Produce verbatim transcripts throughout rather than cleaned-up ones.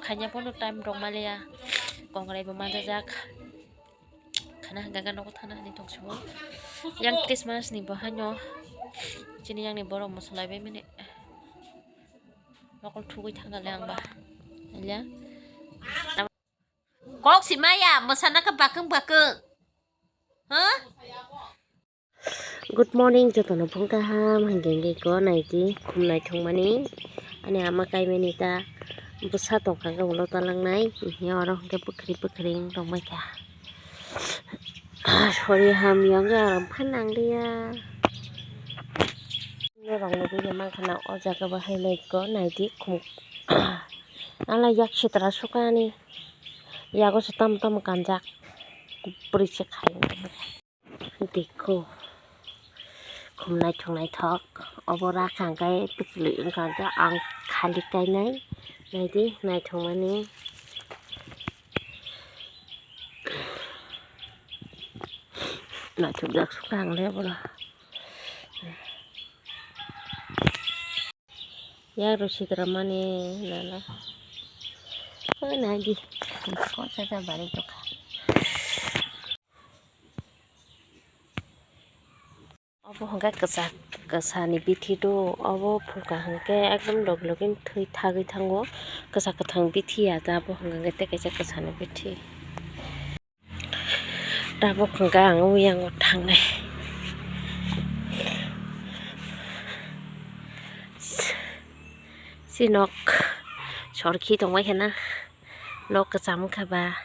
Khaina pono time rok maliya, kongrai bo manjajak. Khana hwnkha khe nogo thana hinwi tongsugo. Yang Christmas ni bo haino chini yang ni borok mosolai bai mani nokol thugwi thangkha le ang ba. Haiya. Kok si maya, mwsana khe bakung bakung. Ha? Good morning, jotono phung kaham, hingke hingke ko naidi, khum naithokmani, ani ama kaimani ta bwsa tongkha khe ulo talangnai, hingke oro hingke bwkhri bwkhring tongbaikha. Sori hamya wngkha, aro phan nanglia. Norok nugwi mankha na o jaga bo hai nai ko naidi khum, ala yak sitra sukha ani, yago se tamo tamo kanjak, kwpri se khai. Dekho, khum naithok naithok, obo rakha hwnkhe kwchwlwi wngkha hwnkhe ang khali kainai, naidi naithokmani. Naithokjak sukha ang le bono. Yak rw sitra mani nana. Oi naidi. Kosa sa bari tokha. Obo hwnkhe kwchak kwsa ni bithi do. Obo phulka hwnkhe ekdom logi logi thwi thagwi thango. Kwchak kwthang bithi ya da, abo hwnkhe tei kaisa kwsa ni bithi. Tabuk hwnkhe ang o yang o thangnai. Si nok sorkhi tongbai khana nok kwcham wngkha ba.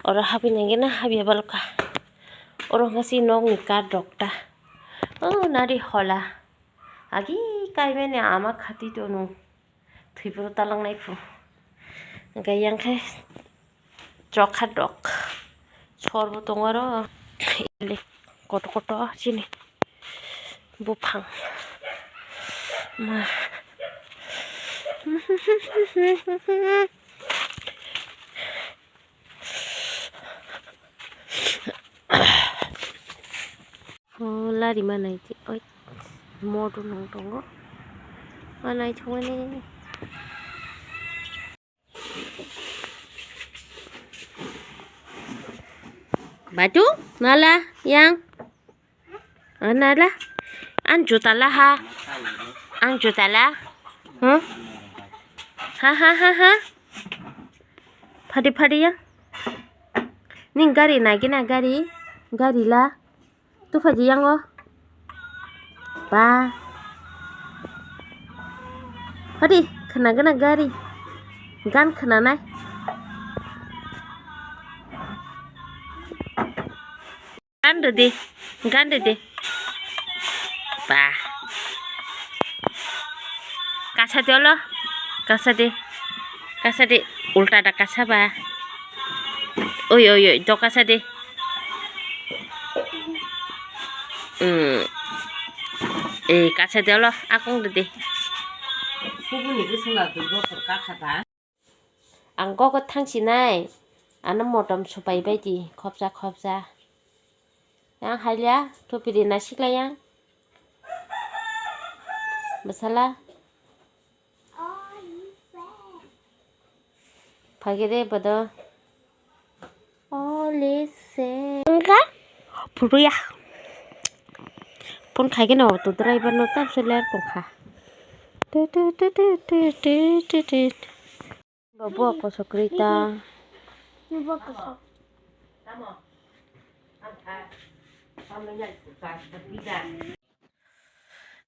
Oro habwi nangkhe na habya balokha. Oro hwnkhe si nokni kath rok ta. O nari hola. Agi kaimani ama khati tonu. Thwipro talangnai phu. Hwnkhe yang khe chokha dok. Sor bo tongo oro. Koto koto chini buphang. Ma. O lari manai di oi moto nang tongo. Manai thongmani. Batu, nala, yang. Nala, ang juta la ha. Ang juta la. Huh? Ha, ha, ha, ha. Phadi, phadi, yang. Ning gari nagi na gari. Gari la. Tu phaji yango. Ba. Hadi, khna gana gari. Gan khna nai. Gan de de. Gan de de. Ba. Kasa de olo. Kasa de. Kasa de. Ulta da kasa ba. Oi, oi, oi. Do kasa de. Hmm. Eh, kasa de olo, akung de de. Kubuni bwswla dui bosor kakha ta. Ang gogo thang sinai. Ano motom supai bai di, khopsa, khopsa. Yang hailia, thupiri na siklai yang. Bwsala. Phagede bodo. Ole se. Wngkha? Phuruya. Phone khaikhe no auto driver no tamse ler tongkha. Tu, tu, tu. Bo, bo, kosok kwrwi ta. Bo kosok.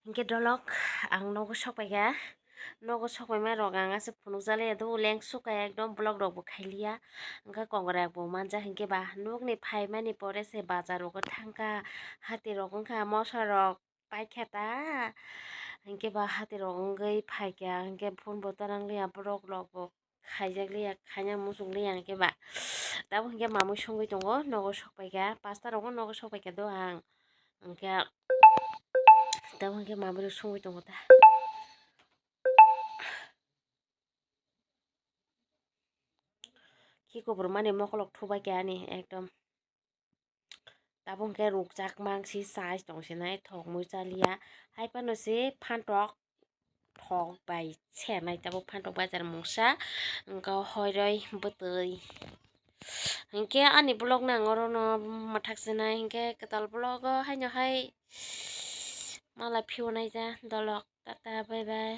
Hinkhe dolok ang nogo sokpaikha, nogo sokpaima rok ang aswk phunukjaliya do, leng sukha ekdom vlog rokbo khailiya, hwnkhe kongrai rokbo manjak, hinkhe ba nokni phaimani pore se bazar rogo thangkha, hati rok wngkha, mosa rok paikha ta, hinkhe ba hati rok wngwi phaikha, hinkhe phone bo ta nangliya, borok rokbo khaijak liya, khaina muchung liya hwnkhe ba. Tabuk hwnkhe mamui songwi tongo, nogo sokpaikha, pasta rogo nogo sokpaikha do ang. Hwnkhe tabuk hwnkhe mamui rok songwi tongo ta. Ki kubur mani mokolok thubaikha ani ekdom. Tabuk hwnkhe rukchak mangsi chai tongsinai thokmui chaliya. Hai phano se phantok kok bai sernai tabuk phantok bazar mungsa, wngkha hoiroi bwtwi. Hinkhe ani vlog no ang orono mwthak sinai, hinkhe kwtal vlog o haino hai malai phiyonai ja dolok. Tata, bye bye.